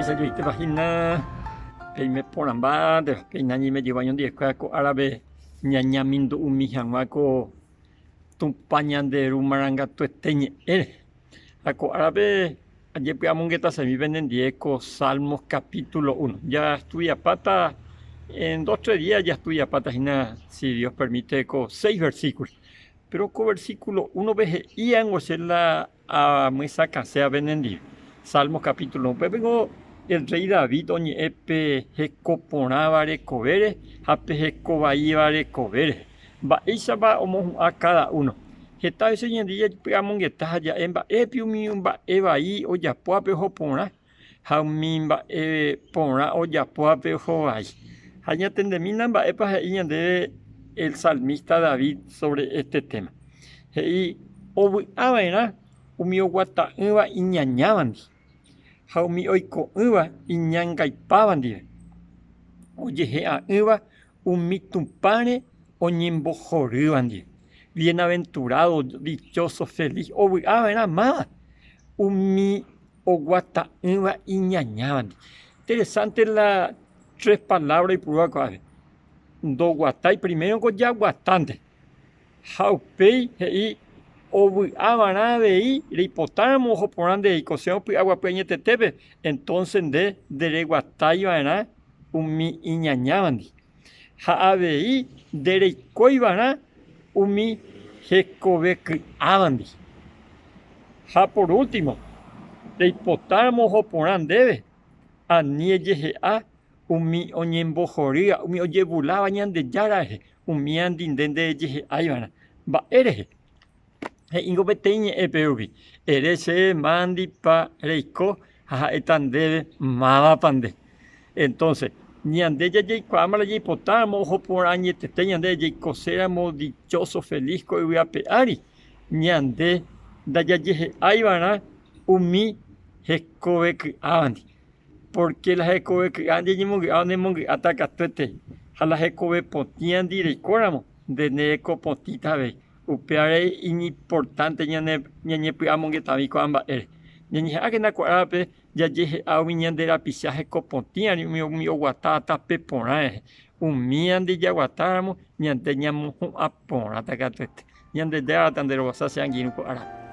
Mba'eichajoitépa hína peime porãmbánteva, péina ñaime jyva ñondivekuéra ko árape ñañamindu'umi hag̃ua ko Tupã ñande Ru Marangatuete ñe'ẽre. Ha ko árape ajepy'amongetasemi penendie ko Salmos capítulo uno. Jastudiapáta en dos tres día jastudiapáta hína si Dios permite ko seis versículo. Péro ko versículo únope he'íango che la amyesakãséva penendive. Salmos capítulo uno. Upépe ningo el rréi David oñe'ẽ pe heko porãva rekovére ha pe heko vaíva rekove rehe. Mba'éichapa omohu'ã káda uno? Heta vése ñande jajepy'amongeta ha ja'e mba'épi umi mba'e vai ojapóvape oho porã ha umi mba'e porã ojapóvape oho vai. Ha ñatendemína mba'épa he'i ñandéve el salmísta David sóvre éste téma. He'i, Ovy'a va'erã umi oguata'ỹva iñañávandi ha umi oiko'ỹva iñangaipáva ndive, ojehe'a'ỹva umi Tupãre oñembohorýva ndive. Bienaventurado, dichoso, feliz, ovy'a va'erã máva umi oguata'ỹva iñañávandi. Interesante la tres palabra oipurúva ko'ápe. Ndoguatái primero ko jaguatánte. Ha upéi he'i ovy'a va'erã avei reipotáramo oho porã nde reikosérõ py'aguapy añetetépe, entonce nde ndereguatái va'erã umi iñañávandi. Ha avei ndereikói va'erã umi hekove ky'ávandi. Ha por último, reipotáramo oho porã ndéve, ani ejehe'a umi oñembohorýva, umi ojevuláva Ñandejára rehe, umíandi nde nderejehe'ái va'erã. Mba'e rehe? He'íngo peteĩ ñe'ẽpe rupi, Ere chéve mándipa reiko ha ha'éta ndéve mávapa nde. Entonce, ñande jajeikuaáma la jaipotáramo oho porã añetete ñande jaikoséramo dichoso, feliz ko yvy ape ári, ñande ndajajehe'ái va'erã umi hekove ky'ávandi. Pórke la hekove ky'ándi eñemongy'áva nemongy'áta katuete, ha la hekove potĩandi reikóramo, nde nerekopotĩta avei. Upévare iñimportánte ñañepy'amongetami ko'ã mba'ére. Ñañeha'ãkena ko árape jajehe'a umi ñande rapicha hekopotĩva umi oguatáva tape porã rehe. Umíandi jaguatáramo ñande ñamohu'ã porãta katuete. Ñandejára tanderovasa che angirũ ko árape.